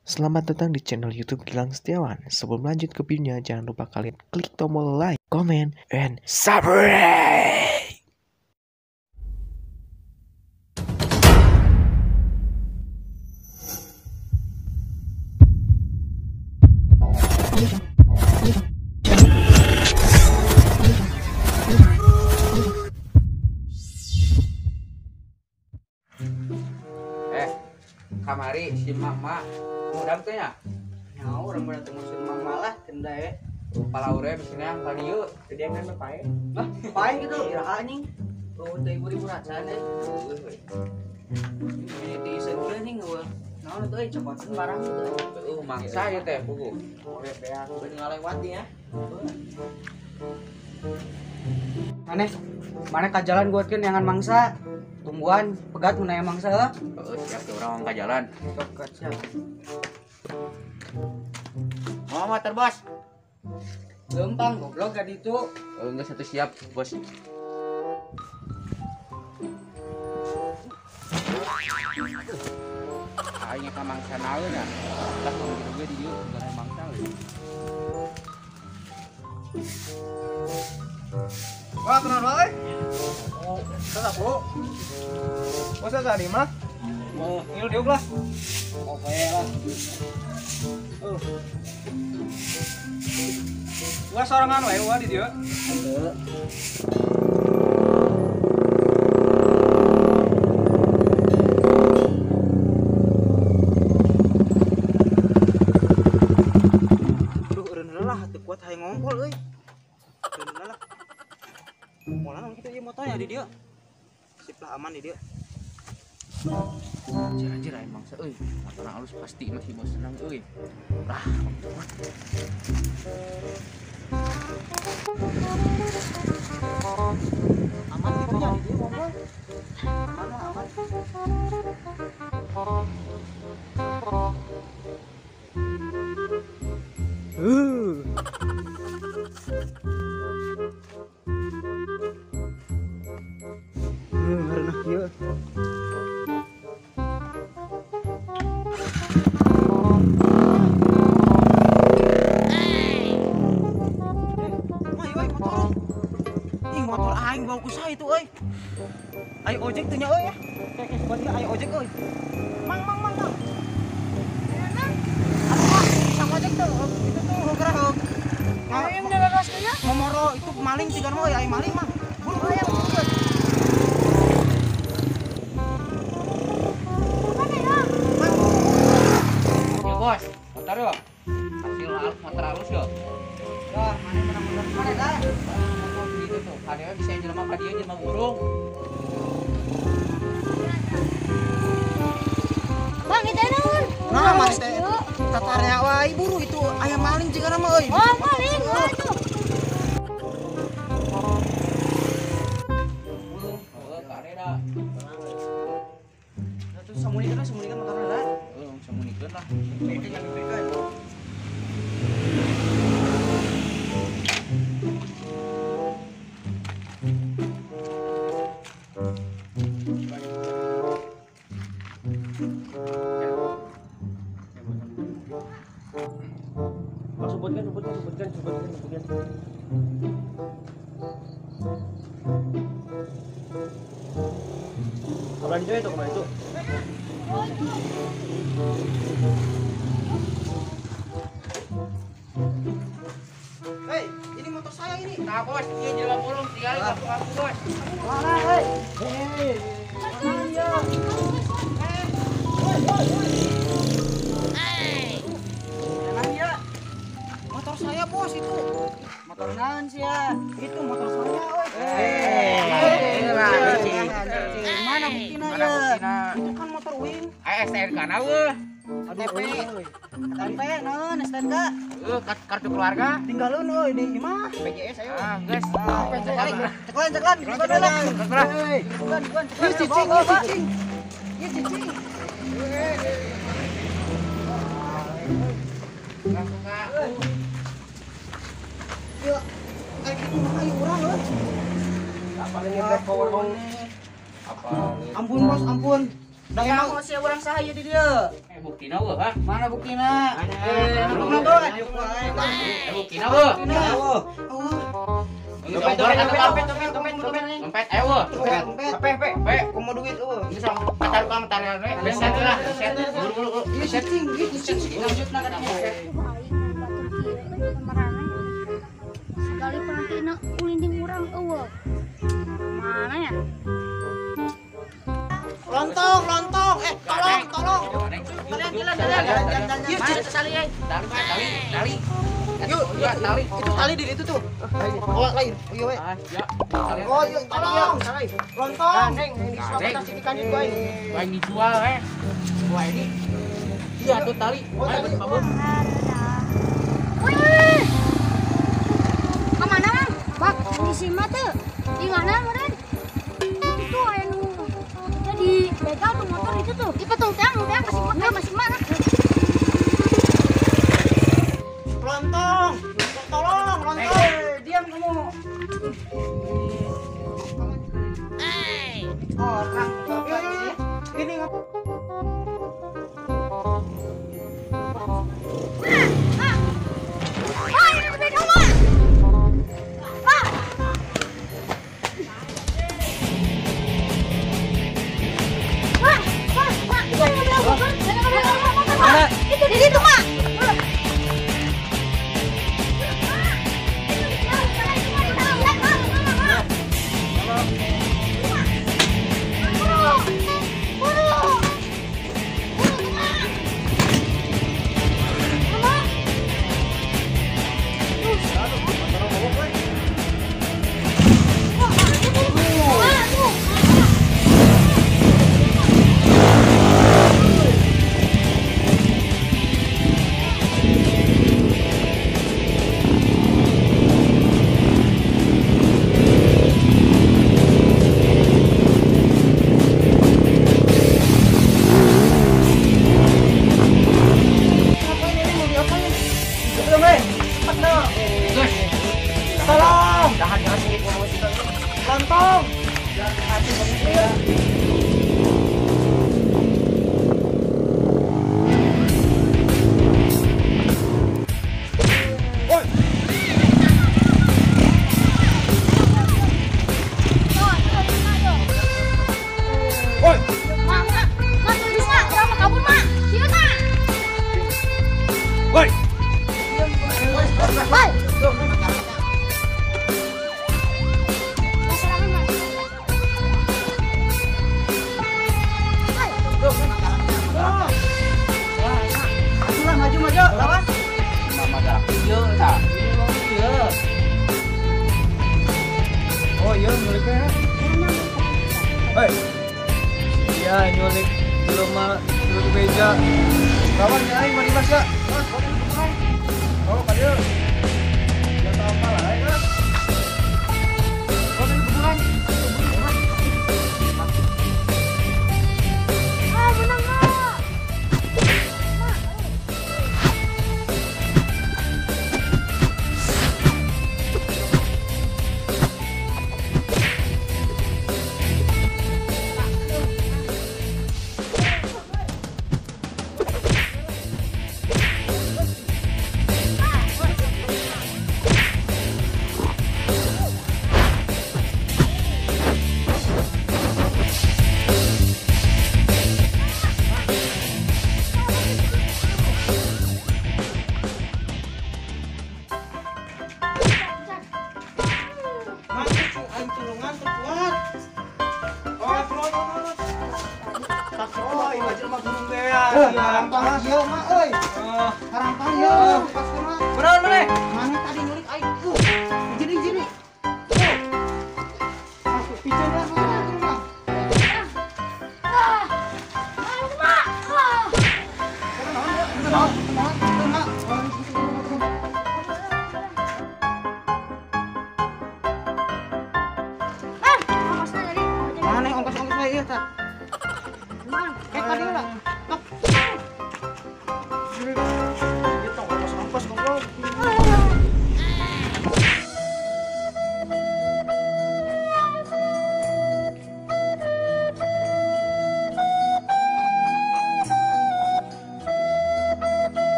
Selamat datang di channel YouTube Gilang Setiawan. Sebelum lanjut ke videonya, jangan lupa kalian klik tombol like, comment, and subscribe. Kamari si mama ngudang teh nya. Nyaho urang mah teu ngurusin mama lah tenda ye. Palaure bisina ka dieu. Teu dia kan pae. Lah, pae gitu iraha anjing. Oh, teu ibu-ibu racan euy. Ini teh iseun kieu anjing eueuh. Naon teh euy cokotan barang gitu. Heueuh mangsa ieu teh buku. Boleh beak beun ngalewat nya. Maneh, maneh ka jalan guatkeun jangan mangsa. Tungguan pegat mun aya mangsa heuh. Heeh, siap tuh urang ka jalan. Sok siap. Mau motor, Bos? Leumpang goblok ka ditu. Heuh, geus satu siap, Bos. Aing ka mangsa naon ya? Lah kitu ge di dieu gara mangsa euy. Wah, kenal wae. Salah, Bu. Masa tadi mah? Mau ngilu diuk lah. Oke lah. Wah, sorangan wae wah di dieu. Henteu. Duh, eureun lah teu kuat hayang ngompol euy. Eureun lah. Moal naon kitu ieu motornya di dieu. Sip lah aman di dieu. Anjir anjir aya mangsa euy. Motorna alus pasti masih bos senang euy. Lah, aman gitu nya di dieu ngompol. Aman lah aman. Ngareunah kieu. Woi, woi, motor. Ih, motor aing bau ku saha itu euy. Ayo ojek teu nya euy ya. Kayak sobat ayo ojek euy. Mang mang mang mang. Aduh, Mang, bisa ojek tuh. Itu tuh gerak. Aing ngeleras nya. Momoro itu maling siga mah euy, aing maling mah. Buru aya buru. Ya bos, motor yo. Hasil alus motor alus yo. Dah, mana menang motor mana dah? Motor gitu tuh. Kadewe bisa jelema ka dieu jelema burung. Bang, itu naon? Nah, mana teh? Tatarnya wae buru itu aya maling juga nama euy. Oh, maling wah itu. Burung, heueuh kade da. Nah, tuh samunikeun samunikeun motorna lah. Heueuh, samunikeun lah. Berikan. Oh, sebutkan, sebutkan, sebutkan, sebutkan, sebutkan. Kemarin itu itu, kemarin itu. Hei, ini motor saya ini. Nah, bos, ieu jelema burung tinggal ngaku-ngaku, bos. Mana, hei? Hei. Mana dia? Woi, woi, woi. Motor saya bos itu. Motor naon sih ya? Itu motor saya, oi. Mana buktina ya? Itu kan motor Win. STNK na eueuh. KTP. KTP naon STNK? Heuh, kartu keluarga. Tinggalun euy di imah. BPJS ayo. Ah, geus. Ceklan, ceklan, ceklan lah. Ceklan. Ceklan, ceklan, ceklan. Ieu cicing, ieu cicing. Ieu cicing. Langsung ka. Ieu kayak gitu mah ayo urang euy. Apa ini black power bang? Apa? Ampun bos, ampun. Da emang sia urang saha ieu di dieu? Buktina eueuh, ha? Mana buktina? Buktina. Buktina eueuh. Eueuh. Dompet, dompet, ayo eueuh. Dompet, pe, kumaha duit eueuh. Ini sama patar kang tarik we. Reset lah, reset. Buru-buru. Reset cing, cing, lanjutna ka dieu. Sekali perantina ulin jeung urang eueuh. Mana ya? Lontong, lontong. Tolong, tolong. Kalian jalan, jalan. Yuk, tali, tali, tali, tali. Yuk, tali. Itu tali di situ tuh. Oh, lain. Oh, iya, we. Oh, iya, tolong. Lontong. Neng, disuap atas ini kan itu aing. Aing dijual, eh. Wah, ini. Iya, tuh tali. Oh, tali. Wih. Kemana, Bang? Bak, di sini tuh. Di mana, Bang? Itu tuh aya nu jadi begal tuh motor itu tuh. Itu tuh teang, teang masih mana, masih mana? Lontong. Tolong, lontong. Diam kamu. Orang ini Itu di situ, Mak. Lontong. Woi. Mak, mak, mak, tunggu mak, urang mah kabur mak. Sieun mak. Woi. Woi. Maju maju lawan. Mama dah. Ieu tah. Ieu. Oh, iya nyuliknya. Hei. Iya nyulik belum mah duduk di meja. Lawan ya aing mari Mas ya. Oh, ka dieu. Ya tau apa lah aing. Oh, ini kuburan. Ah, menang, Mak. Oh, iya jelema gunung teh ya. Harampang ieu mah euy. Harampang ieu pasti mah. Kunaon maneh? Maneh tadi nyulik aing. Jadi jadi. Masuk piceun lah mana. Ah. Mak. Kunaon? Kunaon? Ah, ongkosnya tadi. Mana ongkos-ongkosnya ieu tah? Tadi lah. Itu ongkos-ongkos goblok.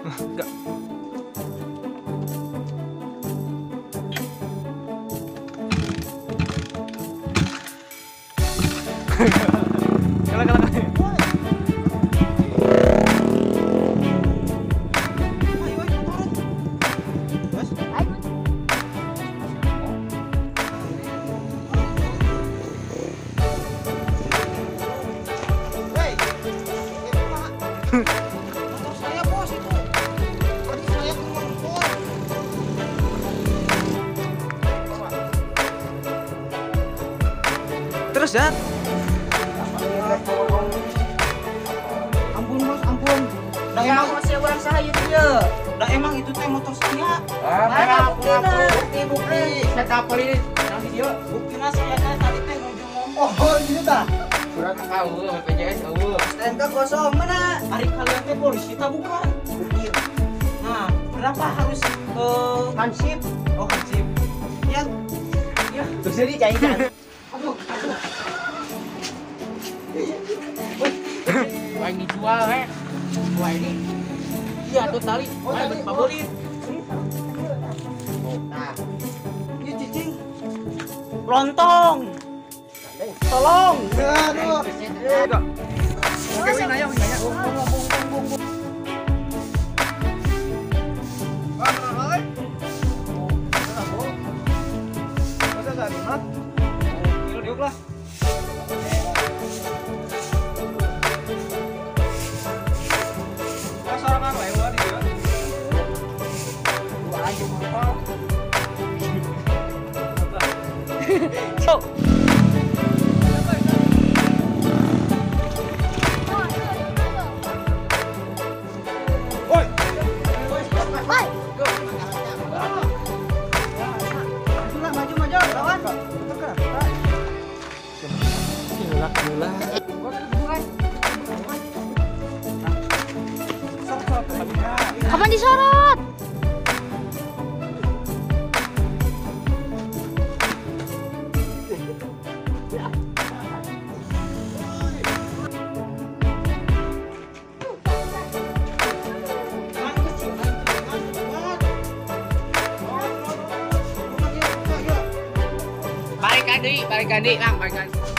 Enggak. Kalah. Motor saya bos itu. Tadi saya ngompol. Terus ya. Ampun bos, ampun. Dah emang masih orang saya itu ya. Dah emang itu teh motor saya. Mana bukti? Saya kapal ini nanti dia. Buktinya saya tadi teh nuju ngompol. Oh, gitu tah. Surat kau, BPJS eueuh. STNK kosong mana? Hari kalian teh polisi tak bukan? Nah, berapa harus hansip? Oh, hansip. Ya. Ya. Terus jadi cai. Aduh, aduh. Wah, ini dijual, eh. Wah, ini. Iya, tuh tali. Oh, tali favorit. Nah. Ini cicing. Lontong. Tolong. Aduh. Oke, nanya, nanya. Kapan disorot? Balik kandi, Bang, balik kandi.